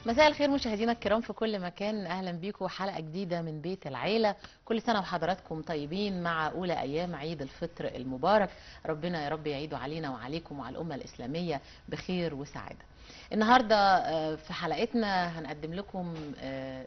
مساء الخير مشاهدينا الكرام في كل مكان، اهلا بيكم حلقة جديدة من بيت العيلة. كل سنة وحضراتكم طيبين مع اولى ايام عيد الفطر المبارك. ربنا يا رب يعيده علينا وعليكم وعلى الامة الاسلامية بخير وسعادة. النهارده في حلقتنا هنقدم لكم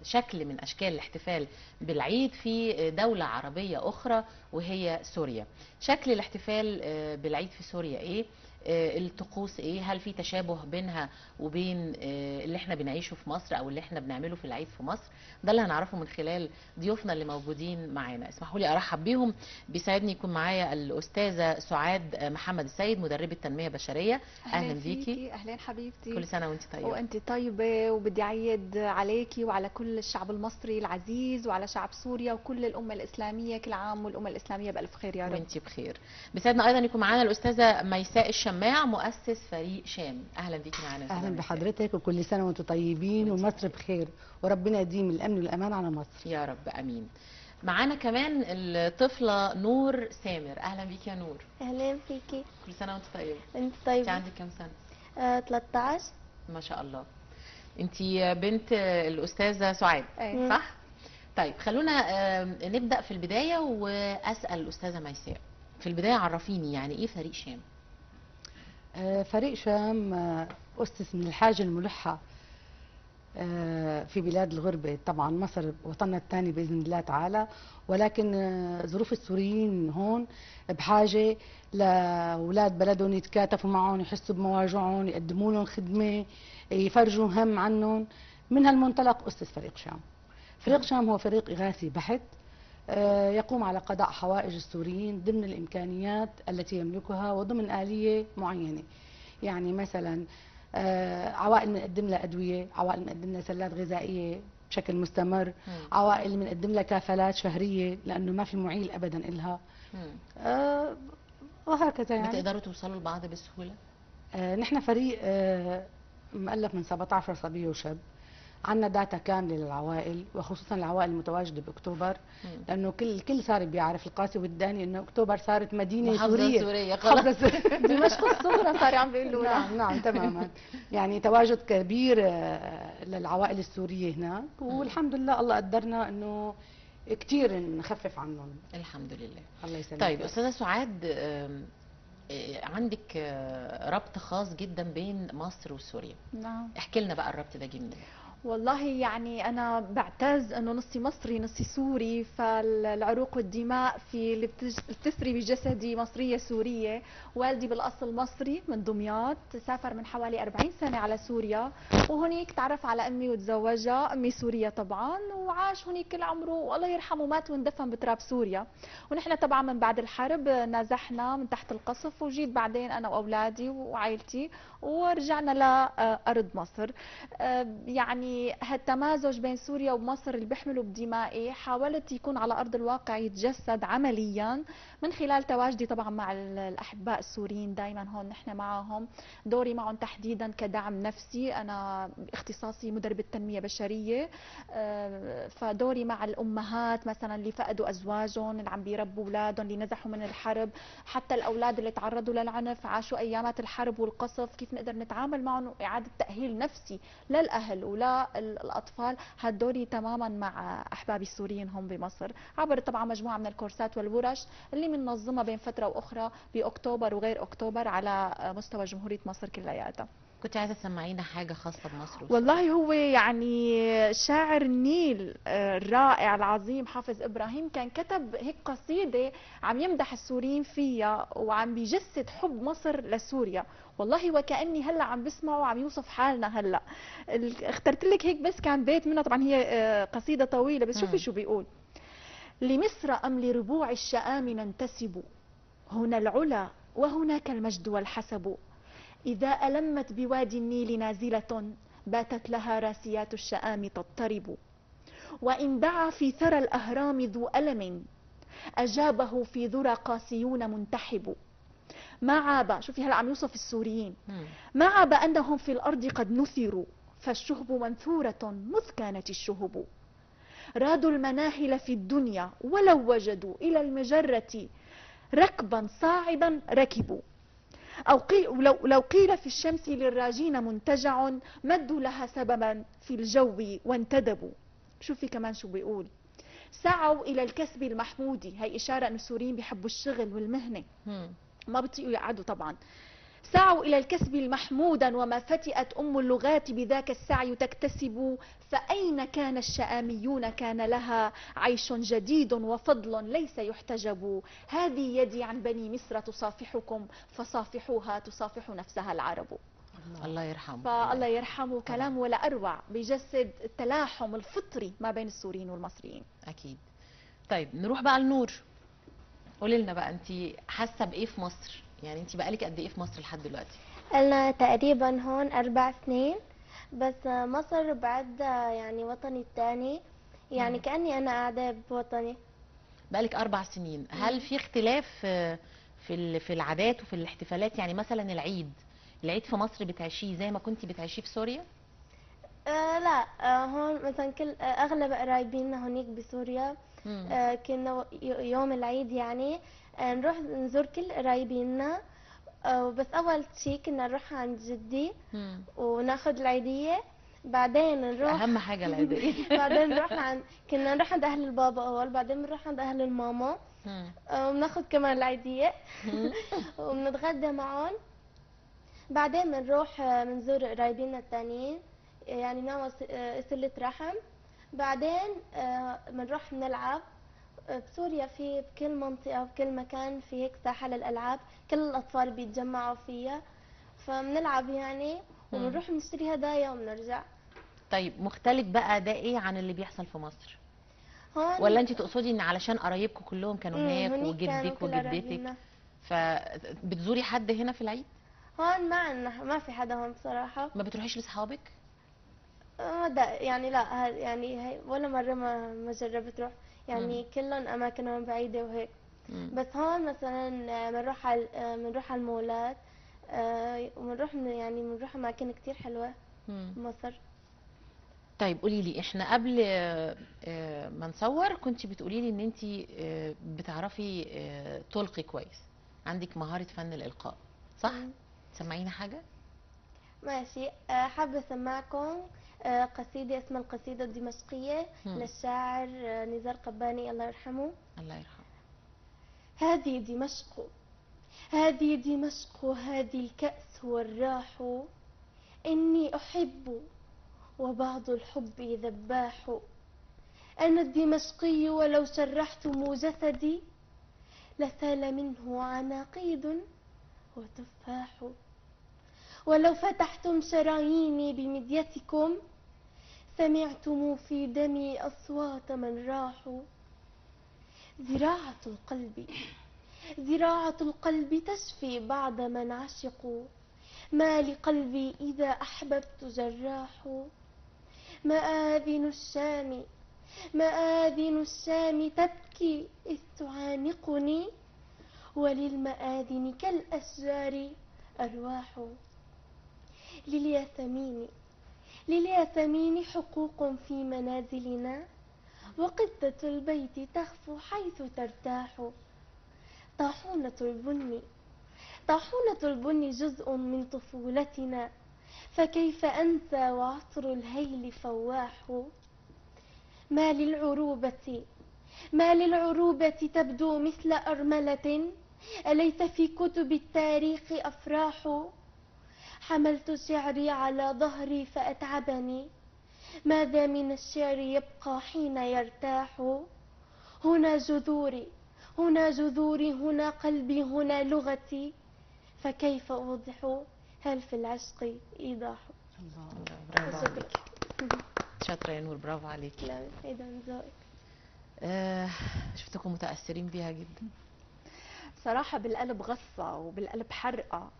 شكل من اشكال الاحتفال بالعيد في دولة عربية اخرى وهي سوريا. شكل الاحتفال بالعيد في سوريا ايه؟ الطقوس ايه؟ هل في تشابه بينها وبين اللي احنا بنعيشه في مصر او اللي احنا بنعمله في العيد في مصر؟ ده اللي هنعرفه من خلال ضيوفنا اللي موجودين معانا. اسمحوا لي ارحب بيهم. بيساعدني يكون معايا الاستاذة سعاد محمد السيد، مدربه تنمية بشرية. اهلا بيكي. اهلا حبيبتي، كل سنة وانت طيبة. وانت طيبة، وبدي اعيد عليكي وعلى كل الشعب المصري العزيز وعلى شعب سوريا وكل الامة الاسلامية. كل عام والامه الاسلامية بالف خير يا رب. وانت بخير. بيساعدنا ايضا يكون معانا الاستاذة ميساء الشماع، مؤسس فريق شام. اهلا بيكي معانا. اهلا بحضرتك، وكل سنة وانتم طيبين ومصر بخير، وربنا يديم الامن والامان على مصر يا رب، امين. معانا كمان الطفلة نور سامر. اهلا بيكي يا نور. اهلا بيكي، كل سنة وانت طيبة. انت طيبة. انت عندك كام سنة؟ 13. ما شاء الله. انت بنت الاستاذة سعاد. أيه. صح؟ طيب خلونا نبدا في البداية، واسال الاستاذة ميساء في البداية، عرفيني يعني ايه فريق شام؟ فريق شام أسس من الحاجة الملحة في بلاد الغربة. طبعا مصر وطننا الثاني بإذن الله تعالى، ولكن ظروف السوريين هون بحاجة لأولاد بلدهم يتكاتفوا معهم، يحسوا بمواجعهم، يقدموا لهم خدمة، يفرجوا هم عنهم. من هالمنطلق أسس فريق شام. فريق شام هو فريق إغاثي بحت، يقوم على قضاء حوائج السوريين ضمن الإمكانيات التي يملكها وضمن آلية معينة. يعني مثلا عوائل بنقدم لها أدوية، عوائل بنقدم لها سلات غذائية بشكل مستمر، عوائل بنقدم لها كفالات شهرية لأنه ما في معيل أبدا إلها، وهكذا. يعني بتقدروا توصلوا لبعض بسهولة؟ نحن فريق مؤلف من 17 صبية وشاب. عندنا data كاملة للعوائل، وخصوصا العوائل المتواجدة باكتوبر، لانه كل صار بيعرف القاسي والداني انه اكتوبر صارت مدينة سورية، سورية خلص. دمشق الصغرى صار عم بيقولوا. نعم نعم تماما. يعني تواجد كبير للعوائل السورية هناك، والحمد لله الله قدرنا انه كثير نخفف عنهم. الحمد لله. الله يسلمك. طيب استاذه سعاد، عندك ربط خاص جدا بين مصر وسوريا. نعم. احكي لنا بقى الربط ده جه منين؟ والله يعني أنا بعتز أنه نصي مصري نصي سوري، فالعروق والدماء في اللي بتسري بجسدي مصرية سورية. والدي بالأصل مصري من دمياط، سافر من حوالي 40 سنة على سوريا، وهنيك تعرف على أمي وتزوجها، أمي سورية طبعا، وعاش هنيك كل عمره، والله يرحمه مات واندفن بتراب سوريا. ونحن طبعا من بعد الحرب نزحنا من تحت القصف، وجيت بعدين أنا وأولادي وعائلتي ورجعنا لأرض مصر. يعني هالتمازج بين سوريا ومصر اللي بيحمله بدمائي حاولت يكون على أرض الواقع يتجسد عمليا من خلال تواجدي طبعا مع الأحباء السوريين. دائما هون نحن معهم، دوري معهم تحديدا كدعم نفسي، أنا اختصاصي مدربة تنمية بشرية، فدوري مع الأمهات مثلا اللي فقدوا أزواجهم، اللي عم بيربوا أولادهم، اللي نزحوا من الحرب، حتى الأولاد اللي تعرضوا للعنف، عاشوا أيامات الحرب والقصف، كيف نقدر نتعامل معهم، وإعادة تأهيل نفسي للأهل ولا الأطفال. هالدوري تماما مع أحبابي السوريين هم بمصر، عبر طبعا مجموعة من الكورسات والورش اللي بننظمها بين فترة وأخرى بأكتوبر وغير أكتوبر على مستوى جمهورية مصر كلياتها. كنت عايزة تسمعينا حاجة خاصة بمصر؟ والله هو يعني شاعر النيل الرائع العظيم حافظ إبراهيم كان كتب هيك قصيدة عم يمدح السوريين فيها وعم بيجسد حب مصر لسوريا. والله وكأني هلا عم بسمعه وعم يوصف حالنا هلا. اخترت لك هيك بس كان بيت منها، طبعا هي قصيدة طويلة، بس شوفي شو بيقول: لمصر أم لربوع الشآم ننتسب، هنا العلا وهناك المجد والحسب، إذا ألمت بوادي النيل نازلة باتت لها راسيات الشآم تضطرب، وإن دعا في ثرى الأهرام ذو ألم أجابه في ذرى قاسيون منتحب. ما عاب، شوفي هلا عم يوصف السوريين، ما عاب أنهم في الأرض قد نثروا، فالشهب منثورة مذ كانت الشهب، رادوا المناهل في الدنيا ولو وجدوا إلى المجرة ركبا صاعدا ركبوا، أو لو قيل في الشمس للراجين منتجع، مدوا لها سببا في الجو وانتدبوا. شوفي كمان شو بيقول، سعوا إلى الكسب المحمود. هي إشارة أن السوريين بيحبوا الشغل والمهنة، ما بيطيقوا يقعدوا طبعا. سعوا إلى الكسب المحمودا، وما فتئت أم اللغات بذاك السعي تكتسب، فأين كان الشآميون كان لها عيش جديد وفضل ليس يحتجب. هذه يدي عن بني مصر تصافحكم، فصافحوها تصافح نفسها العرب. الله يرحمه. فالله يرحمه، كلام ولا أروع، بيجسد التلاحم الفطري ما بين السوريين والمصريين. أكيد. طيب نروح بقى لنور، قولي لنا بقى أنت حاسة بإيه في مصر؟ يعني انت بقالك قد ايه في مصر لحد دلوقتي؟ انا تقريبا هون 4 سنين، بس مصر بعد يعني وطني الثاني، يعني كأني انا قاعدة بوطني. بقالك 4 سنين، هل في اختلاف في العادات وفي الاحتفالات؟ يعني مثلا العيد في مصر بتعيشيه زي ما كنتي بتعيشيه في سوريا؟ لا، هون مثلا كل اغلب قرايبينا هونيك بسوريا، كنا يوم العيد يعني نروح نزور كل قرايبينا، بس اول شيء كنا نروح عند جدي وناخذ العيديه، بعدين نروح اهم حاجة العيديه بعدين نروح كنا نروح عند اهل البابا اول، بعدين بنروح عند اهل الماما وبناخذ كمان العيديه وبنتغدى معهم، بعدين بنروح بنزور قرايبينا الثانيين، يعني نعمل صله رحم، بعدين بنروح بنلعب. بسوريا في بكل منطقة بكل مكان في هيك ساحة للألعاب، كل الأطفال بيتجمعوا فيها، فبنلعب يعني، وبنروح نشتري هدايا وبنرجع. طيب مختلف بقى ده ايه عن اللي بيحصل في مصر؟ هون ولا انت تقصدي ان علشان قرايبكم كلهم كانوا هناك وجدك وجدتك، فبتزوري حد هنا في العيد؟ هون ما عندنا، ما في حدا هون بصراحة. ما بتروحيش لاصحابك؟ يعني لا، يعني ولا مرة ما جربت روح، يعني كلهم اماكنهم بعيدة وهيك. بس هون مثلا بنروح على المولات، وبنروح يعني بنروح اماكن كثير حلوة بمصر. طيب قولي لي، احنا قبل ما نصور كنت بتقولي لي ان انت بتعرفي تلقي كويس، عندك مهارة فن الالقاء، صح؟ تسمعينا حاجة؟ ماشي. حابة اسمعكم قصيدة اسمها القصيدة الدمشقية للشاعر نزار قباني، الله يرحمه. الله يرحمه. هذه دمشق، هذه دمشق، هذه الكأس والراح، إني أحب وبعض الحب ذباح، أنا الدمشقي ولو شرحتم جسدي لسال منه عناقيد وتفاح، ولو فتحتم شراييني بمديتكم سمعتم في دمي أصوات من راحوا. زراعة القلب، زراعة القلب تشفي بعد من عشقوا، ما لقلبي إذا أحببت جراح. مآذن الشام، مآذن الشام تبكي إذ تعانقني، وللمآذن كالأشجار أرواح. للياسمين، للياسمين حقوق في منازلنا، وقطة البيت تخفو حيث ترتاح. طاحونة البن، طاحونة البن جزء من طفولتنا، فكيف أنسى وعطر الهيل فواح. ما للعروبة، ما للعروبة تبدو مثل أرملة، أليس في كتب التاريخ أفراح. حملت شعري على ظهري فأتعبني، ماذا من الشعر يبقى حين يرتاح. هنا جذوري، هنا جذوري، هنا قلبي، هنا لغتي، فكيف أوضح هل في العشق إيضاح. الله، برافو عليك، شاطرة يا نور، برافو عليك. لا إذا ذوقك. شفتكم متأثرين بيها جدا صراحة، بالقلب غصة وبالقلب حرقة.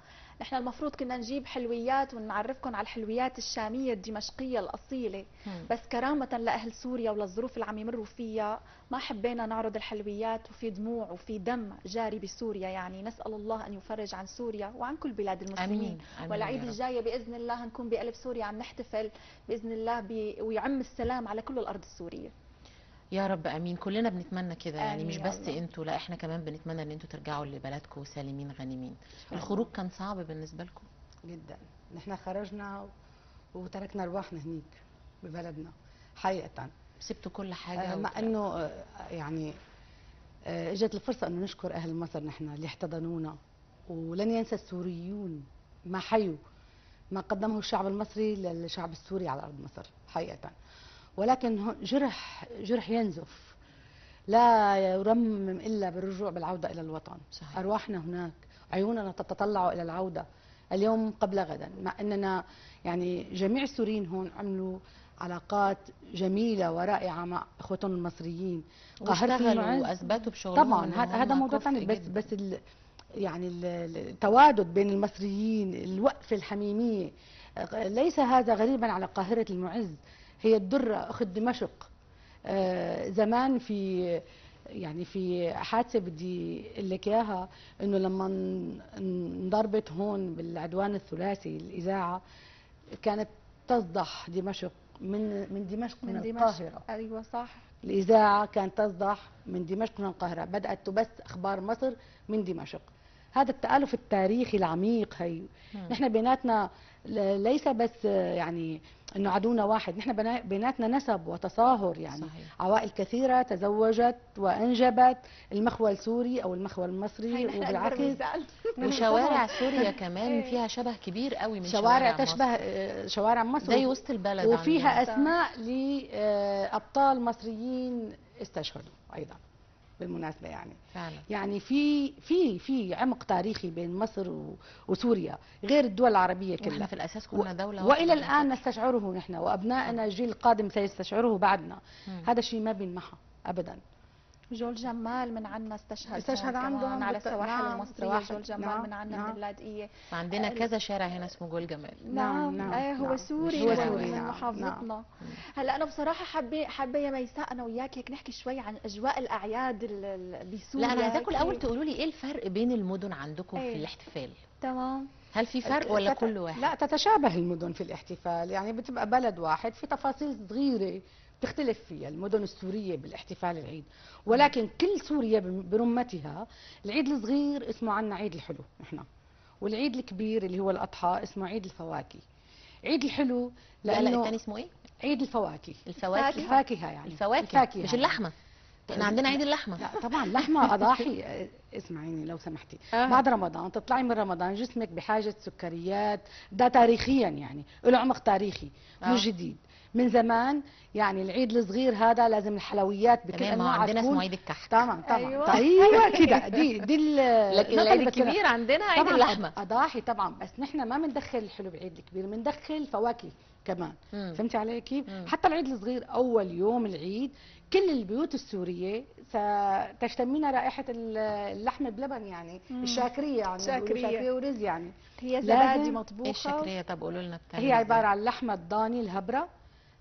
نحن المفروض كنا نجيب حلويات ونعرفكم على الحلويات الشامية الدمشقية الأصيلة، بس كرامة لأهل سوريا وللظروف اللي عم يمروا فيها ما حبينا نعرض الحلويات، وفي دموع وفي دم جاري بسوريا. يعني نسأل الله أن يفرج عن سوريا وعن كل بلاد المسلمين. آمين. آمين. والعيد الجاية بإذن الله نكون بقلب سوريا عم نحتفل بإذن الله ويعم السلام على كل الأرض السورية. يا رب امين، كلنا بنتمنى كده يعني، مش آمين يا بس الله. انتوا، لا احنا كمان بنتمنى ان انتوا ترجعوا لبلدكم سالمين غانمين. الخروج كان صعب بالنسبة لكم؟ جدا، نحن خرجنا وتركنا ارواحنا هنيك ببلدنا حقيقة، سبتوا كل حاجة مع انه يعني اجت الفرصة انه نشكر اهل مصر نحن اللي احتضنونا، ولن ينسى السوريون ما حيوا ما قدمه الشعب المصري للشعب السوري على ارض مصر حقيقة، ولكن جرح ينزف لا يرمم الا بالرجوع بالعودة الى الوطن. صحيح. ارواحنا هناك، عيوننا تتطلع الى العودة اليوم قبل غدا، مع اننا يعني جميع السوريين هون عملوا علاقات جميلة ورائعة مع اخوتهم المصريين، واشتغلوا واثبتوا بشغلهم. طبعا هذا موضوع ثاني، بس يعني التوادد بين المصريين، الوقفة الحميمية، ليس هذا غريبا على قاهرة المعز، هي الدرة اخت دمشق. زمان في يعني في حادثه بدي اقول لك اياها، انه لما انضربت هون بالعدوان الثلاثي الاذاعة كانت تصدح دمشق من دمشق من القاهرة. ايوه صح، الاذاعة كانت تصدح من دمشق من القاهرة، بدات تبث اخبار مصر من دمشق. هذا التآلف التاريخي العميق هي نحن بيناتنا، ليس بس يعني انه عدونا واحد، نحن بيناتنا نسب وتصاهر يعني. صحيح. عوائل كثيرة تزوجت وانجبت المخوى السوري او المخوى المصري وبالعكس. وشوارع سوريا كمان فيها شبه كبير قوي من شوارع تشبه شوارع مصر زي وسط البلد، وفيها اسماء لابطال مصريين استشهدوا ايضا بالمناسبة يعني. فعلا. يعني في في في عمق تاريخي بين مصر وسوريا غير الدول العربية كلها. واحنا في الاساس كنا دولة والى الان نستشعره نحن، وابنائنا الجيل القادم سيستشعره بعدنا. هذا الشيء ما بينمحى ابدا. جول جمال من عنا استشهد عندهم على السواحل المصرية. جول جمال من عنا من اللاذقية. عندنا كذا شارع هنا اسمه جول جمال. نعم، نعم. هو سوري، هو سوري من محافظتنا. نعم. هلا أنا بصراحة حابة يا ميساء أنا وياك هيك نحكي شوي عن أجواء الأعياد بسوريا. لا أنا عايزاكم الأول تقولوا لي إيه الفرق بين المدن عندكم في الاحتفال؟ تمام. هل في فرق ولا كل واحد؟ لا، تتشابه المدن في الاحتفال، يعني بتبقى بلد واحد في تفاصيل صغيرة تختلف فيها المدن السورية بالاحتفال العيد، ولكن كل سوريا برمتها العيد الصغير اسمه عنا عيد الحلو نحن، والعيد الكبير اللي هو الأضحى اسمه عيد الفواكه. عيد الحلو لأنه لا الثاني اسمه ايه؟ عيد الفواكه. الفواكه، الفاكهة يعني، الفواكه مش اللحمة. احنا عندنا عيد اللحمة. لا طبعا لحمة أضاحي. اسمعيني لو سمحتي، بعد رمضان تطلعي من رمضان جسمك بحاجة سكريات، ده تاريخيا يعني له عمق تاريخي مش جديد من زمان. يعني العيد الصغير هذا لازم الحلويات بكل انواعها. عندنا اسمه عيد الكحك. طبعا طبعا. ايوه كده، دي لكن العيد الكبير عندنا عيد اللحمة اضاحي طبعا، بس نحن ما بندخل الحلو بعيد الكبير، بندخل فواكه كمان. فهمتي علي كيف؟ حتى العيد الصغير اول يوم العيد كل البيوت السورية ستشتمين رائحة اللحم بلبن، يعني الشاكريه، يعني شاكريه ورز، يعني هي زبادي مطبوخه. ايه الشاكريه؟ طب قولوا لنا بتعمل هي عبارة عن لحمه الضاني الهبره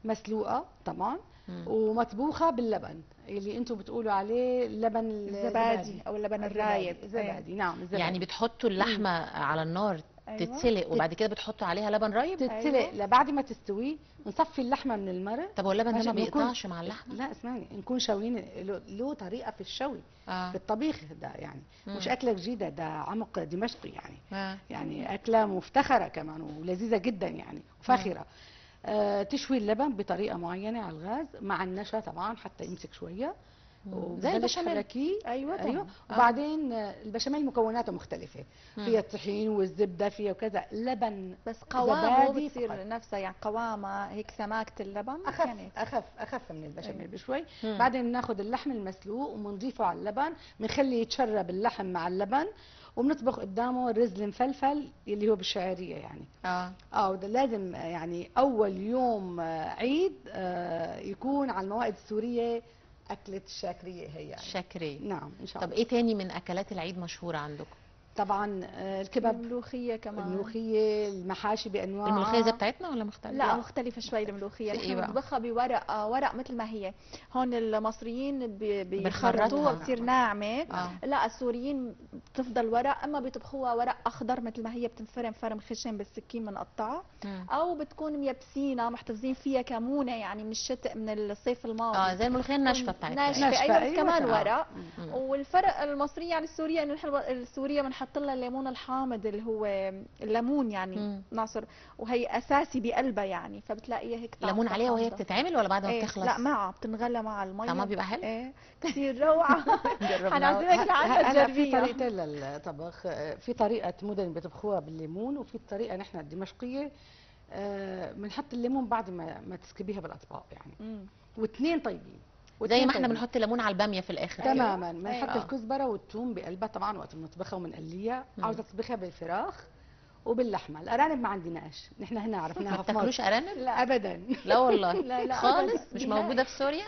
مسلوقة طبعا ومطبوخه باللبن اللي انتم بتقولوا عليه اللبن الزبادي او اللبن الرايب. الزبادي، نعم الزبادي. يعني بتحطوا اللحمة على النار تتسلق وبعد كده بتحطوا عليها لبن رايب؟ تتسلق. لبعد ما تستوي نصفي اللحمة من المرق. طب هو اللبن ده ما بيقطعش مع اللحمة؟ لا اسمعني، نكون شاويين له طريقه في الشوي في الطبيخ ده، يعني مش اكله جديدة، ده عمق دمشقي يعني. يعني اكله مفتخره كمان ولذيذه جدا يعني وفاخره. تشوي اللبن بطريقة معينة على الغاز مع النشا طبعا حتى يمسك شوية، زي البشاميل. ايوه ايوه. وبعدين البشاميل مكوناته مختلفة، فيها الطحين والزبده فيها وكذا، لبن بس قوامه بتصير نفسها يعني قوامه هيك سماكه اللبن اخف يعني. اخف من البشاميل بشوي. بعدين بناخذ اللحم المسلوق وبنضيفه على اللبن، بنخليه يتشرب اللحم مع اللبن، وبنطبخ قدامه الرز المفلفل اللي هو بالشعريه يعني. وده لازم يعني اول يوم عيد يكون على الموائد السورية أكلة الشاكرية هي يعني. الشاكرية، نعم إن شاء الله. طب إيه تاني من أكلات العيد مشهورة عندكم؟ طبعا الكباب، الملوخية كمان، الملوخية، المحاشي بانواعها. الملوخية زي بتاعتنا ولا مختلفة؟ لا مختلفة شوي الملوخية. نحن بنطبخها بورق، ورق مثل ما هي. هون المصريين بيخرطوها بتصير ناعمة. لا السوريين بتفضل ورق، اما بيطبخوها ورق اخضر مثل ما هي، بتنفرم فرم خشن بالسكين بنقطعها، او بتكون ميبسينه محتفظين فيها كمونه يعني من الشتاء من الصيف الماضي. زي الملوخية الناشفه بتاعتنا، ناشفة ايوه كمان ورق. والفرق المصرية عن السورية انه نحن السورية بنحط لها الليمون الحامض اللي هو الليمون يعني نعصر، وهي اساسي بقلبها يعني، فبتلاقيها هيك ليمون عليها وهي بتتعمل ولا بعد ما بتخلص؟ لا معها بتنغلى مع المية. طعمها بيبقى حلو؟ كثير روعه. حنعزمك لعنا تجربيها. في طريقتين للطبخ، في طريقه مدن بيطبخوها بالليمون، وفي طريقه نحن الدمشقيه بنحط الليمون بعد ما تسكبيها بالاطباق يعني. واثنين طيبين زي ما احنا بنحط ليمون على الباميه في الاخر. تماما، بنحط الكزبره والثوم بقلبها طبعا وقت بنطبخها وبنقليها. عاوزه تطبخها بالفراخ وباللحمه. الارانب ما عندناش نحن هنا، عرفناها في مصر. ما بتاكلوش ارانب؟ لا ابدا. لا والله. لا لا خالص. مش موجودة في سوريا؟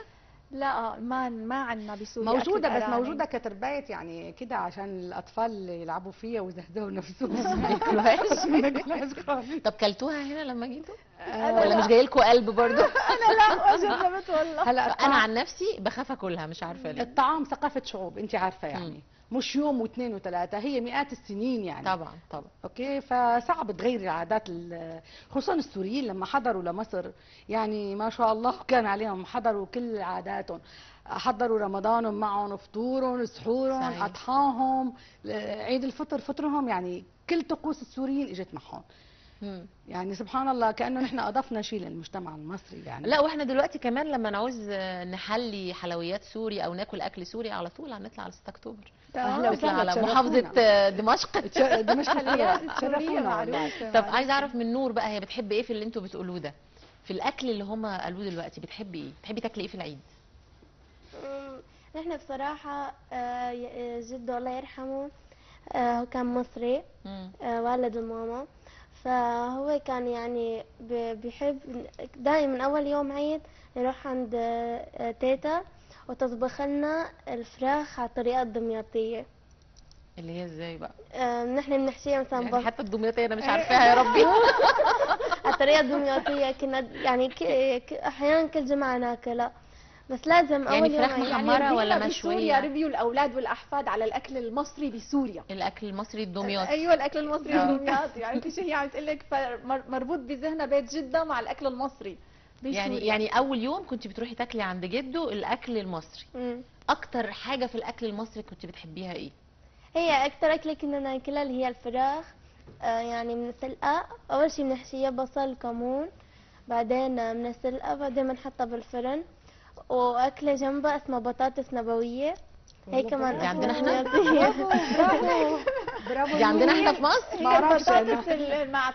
لا ما عندنا بسوريا موجودة، بس موجودة كتربايه يعني كده عشان الاطفال اللي يلعبوا فيها ويزهزهوا نفسهم. ما ياكلوهاش. ما ياكلوهاش خالص. طب كلتوها هنا لما جيتوا؟ ولا مش جاي لكم قلب برضه؟ انا لا جربت والله. هلا انا عن نفسي بخاف اكلها، مش عارفه ليه. الطعام ثقافة شعوب انت عارفه يعني، مش يوم واثنين وثلاثة، هي مئات السنين يعني. طبعا طبعا. okay، فصعب تغير العادات، خصوصا السوريين لما حضروا لمصر يعني ما شاء الله كان عليهم، حضروا كل عاداتهم، حضروا رمضانهم معهم، فطورهم، سحورهم، اضحاهم، عيد الفطر فطرهم، يعني كل طقوس السوريين اجت معهم. يعني سبحان الله كأنه نحن أضفنا شيء للمجتمع المصري يعني. لا واحنا دلوقتي كمان لما نعوز نحلي حلويات سوري أو ناكل أكل سوري على طول هنطلع على 6 أكتوبر، نطلع على محافظة دمشق. دمشق تشرفونا. طب عايز أعرف من نور بقى، هي بتحب إيه في اللي أنتوا بتقولوه ده؟ في الأكل اللي هما قالوه دلوقتي بتحبي إيه؟ بتحبي تاكلي إيه في العيد؟ نحن بصراحة جده الله يرحمه هو كان مصري، والد الماما، فهو كان يعني بيحب دائما اول يوم عيد نروح عند تيتا وتطبخ لنا الفراخ على الطريقة الدمياطيه. اللي هي ازاي بقى؟ نحن بنحشيها مثلا يعني حتى الدمياطيه انا مش عارفاها يا ربي. على الطريقة الدمياطيه كنا يعني احيانا كل جمعه ناكلها، بس لازم يعني اول فراخ محمرة يعني ولا مشوية؟ بسوريا ربيوا الاولاد والاحفاد على الاكل المصري بسوريا، الاكل المصري الدمياطي. ايوه الاكل المصري الدمياطي يعني في شيء عم تقول لك مربوط بذهنها بيت جده مع الاكل المصري بسوريا. يعني اول يوم كنت بتروحي تاكلي عند جده الاكل المصري. اكتر حاجة في الاكل المصري كنت بتحبيها ايه؟ هي اكتر اكله كنا ناكلها اللي هي الفراخ، يعني بنسلقها اول شيء، بنحشيها بصل كمون، بعدين بنسلقها، بعدين بنحطها بالفرن، واكله جنبها اسمها بطاطس نبوية. هي كمان دي عندنا احنا. برافو برافو. دي عندنا احنا في مصر. ما اعرفش البطاطس مع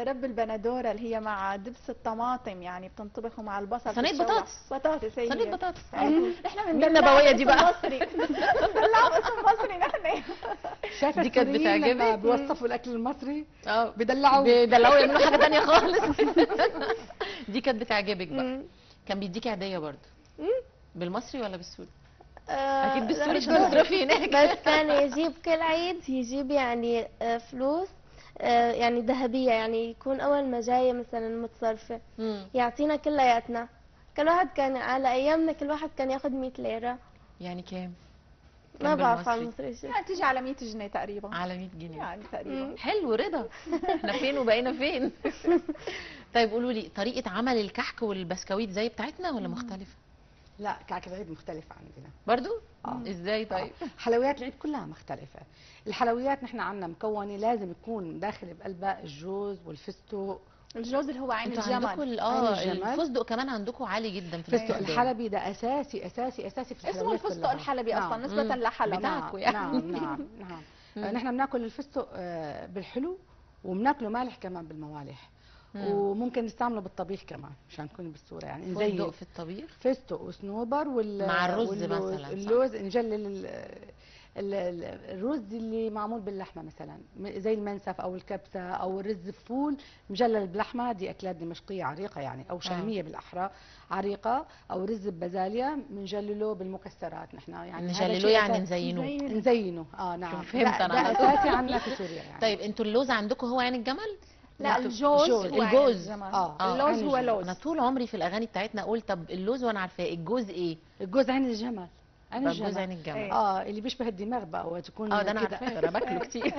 رب البندوره اللي هي مع دبس الطماطم يعني بتنطبخ مع البصل. صينية بطاطس. بطاطس هي صينية بطاطس. نحن بندلع النبوية دي بقى مصري. بندلع باسم مصري نحن. شايفه دي كانت بتعجبك؟ بيوصفوا الاكل المصري بيدلعوا بيدلعوا يعملوا حاجة ثانية خالص. دي كانت بتعجبك بقى؟ كان بيديكي هديه برضه بالمصري ولا بالسوري؟ اكيد بالسوري عشان تصرفي هناك. بس كان يجيب كل عيد يجيب يعني فلوس يعني ذهبية، يعني يكون اول ما جاية مثلا متصرفه يعطينا كلياتنا. كل واحد كان على ايامنا كل واحد كان ياخذ 100 ليرة. يعني كام؟ ما بعرف على المصري شيء. يعني تيجي على 100 جنيه تقريبا. على 100 جنيه يعني تقريبا. حلو رضا، احنا فين وبقينا فين؟ طيب قولوا لي طريقه عمل الكحك والبسكويت زي بتاعتنا ولا مختلفة؟ لا كعك العيد مختلف عندنا برضو؟ ازاي طيب؟ حلويات العيد كلها مختلفة. الحلويات نحن عندنا مكونة لازم يكون داخل بقلبها الجوز والفستق. الجوز اللي هو عين الجمل. عندكم الفستق كمان عندكم عالي جدا في الفستق الحلبي ده اساسي اساسي اساسي في الحلويات. اسمه الفستق الحلبي اصلا نسبة لحلب بتاعكم يعني. نعم نعم نعم. نحن بناكل الفستق بالحلو وبناكله مالح كمان بالموالح، وممكن نستعمله بالطبيخ كمان مشان نكون بالصورة يعني. فستق في الطبيخ، فستق وصنوبر مع الرز مثلا، اللوز نجلل الرز اللي معمول باللحمه مثلا، زي المنسف او الكبسه او الرز فول مجلل بلحمه، دي اكلات دمشقيه عريقة يعني، او شامية بالاحرى عريقة، او رز ببازاليا بنجلله بالمكسرات نحن يعني. نجلله يعني نزينه. نزينه نعم. فهمت انا، ده اساسي عندنا في سوريا يعني. طيب انتوا اللوز عندكم هو عين الجمل؟ لا، الجوز. الجوز. اللوز هو لوز. انا طول عمري في الاغاني بتاعتنا اقول طب اللوز وانا عارفاه، الجوز ايه؟ الجوز عين الجمل. عين الجمل. عين الجمل. اللي بيشبه الدماغ بقى وتكون ده انا عارفاه، انا باكله كتير.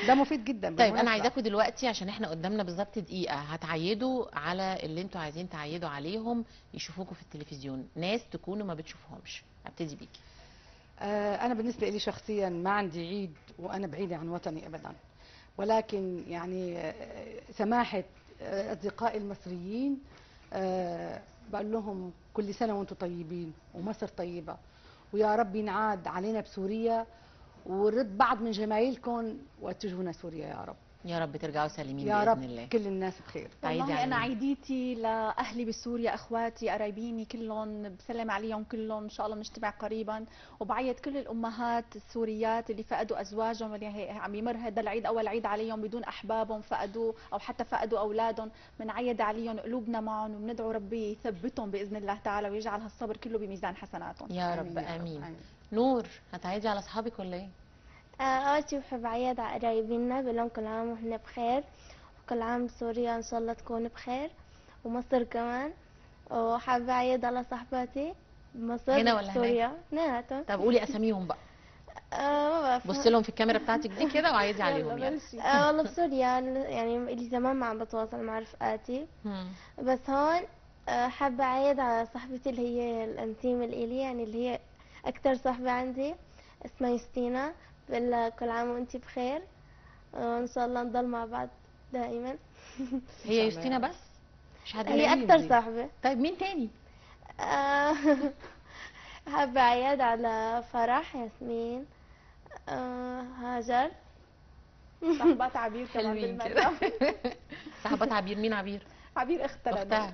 ده مفيد جدا. طيب انا عايزاكم دلوقتي، عشان احنا قدامنا بالظبط دقيقة، هتعيدوا على اللي انتوا عايزين تعيدوا عليهم يشوفوكوا في التلفزيون، ناس تكونوا ما بتشوفهمش. ابتدي بيكي. انا بالنسبة لي شخصيا ما عندي عيد وانا بعيدة عن وطني ابدا، ولكن يعني سماحة اصدقائي المصريين بقول لهم كل سنة وانتم طيبين ومصر طيبة، ويا رب ينعاد علينا بسوريا ورد بعض من جمايلكم وتجونا سوريا يا رب. يا رب ترجعوا سالمين يا بإذن رب الله. كل الناس بخير. والله أنا عيديتي لأهلي بسوريا، أخواتي، قرايبيني كلهم، بسلم عليهم كلهم، إن شاء الله بنجتمع قريبا. وبعيد كل الأمهات السوريات اللي فقدوا أزواجهم، اللي عم يمر هذا العيد أول عيد عليهم بدون أحبابهم، فقدوا أو حتى فقدوا أولادهم، بنعيد عليهم، قلوبنا معهم، وبندعو ربي يثبتهم بإذن الله تعالى ويجعل هالصبر كله بميزان حسناتهم يا رب. آمين. آمين. نور، هتعيدي على أصحابك ولا إيه؟ أول شي بحب أعيد على قرايبينا، بقول لهم كل عام وإحنا بخير، وكل عام سوريا إن شاء الله تكون بخير، ومصر كمان. وحابة أعيد على صاحباتي بمصر هنا ولا سوريا. هنا. طب قولي أساميهم بقى. ما بعرف. بصي لهم في الكاميرا بتاعتك دي كده وعيدي عليهم يعني. والله بسوريا يعني لي زمان ما عم بتواصل مع رفقاتي، بس هون حابة أعيد على صاحبتي اللي هي الأنتيم الإلي، يعني اللي هي أكثر صاحبة عندي، اسمها يوستينا. بقول لها كل عام وانتي بخير، وان شاء الله نضل مع بعض دائما. هي يوستينا بس؟ مش حد؟ هي اكثر صاحبه. طيب مين تاني؟ حابة اعيد على فرح، ياسمين، هاجر، صاحبات عبير كمان بالمرة. صاحبات عبير؟ مين عبير؟ عبير اختها.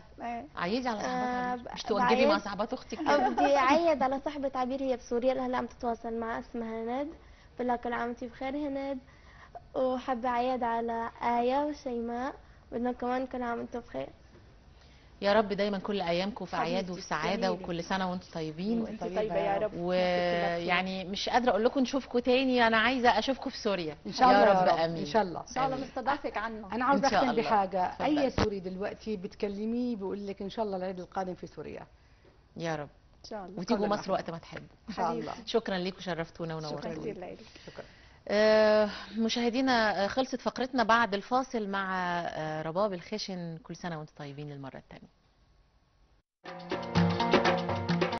عيدي على صاحبات عبير، مش توجبي مع صاحبات اختك كده. بدي اعيد على صاحبه عبير، هي بسوريا لهلا عم تتواصل معها، اسمها هند. بقول كل عام وانتي بخير هند. وحابة أعيد على آية وشيماء، بدنا كمان كل عام وانتم بخير يا رب. دايما كل أيامكم في أعياد وفي سعادة، وكل سنة وانتم طيبين. وانتم طيبة يا رب. ويعني مش قادرة أقول لكم نشوفكم تاني، أنا عايزة أشوفكم في سوريا إن شاء الله يا رب. آمين إن شاء الله. إن شاء الله نستضافك عنا. أنا عاوزة أختم بحاجة. أي سوري دلوقتي بتكلميه بيقول لك إن شاء الله العيد القادم في سوريا يا رب. إن شاء الله. وتيجوا مصر وقت ما تحبوا إن شاء الله. شكرا لكم، شرفتونا ونورتونا. شكرا كثير لك. شكرا. مشاهدينا، خلصت فقرتنا بعد الفاصل مع رباب الخشن. كل سنة وانتم طيبين للمرة الثانية.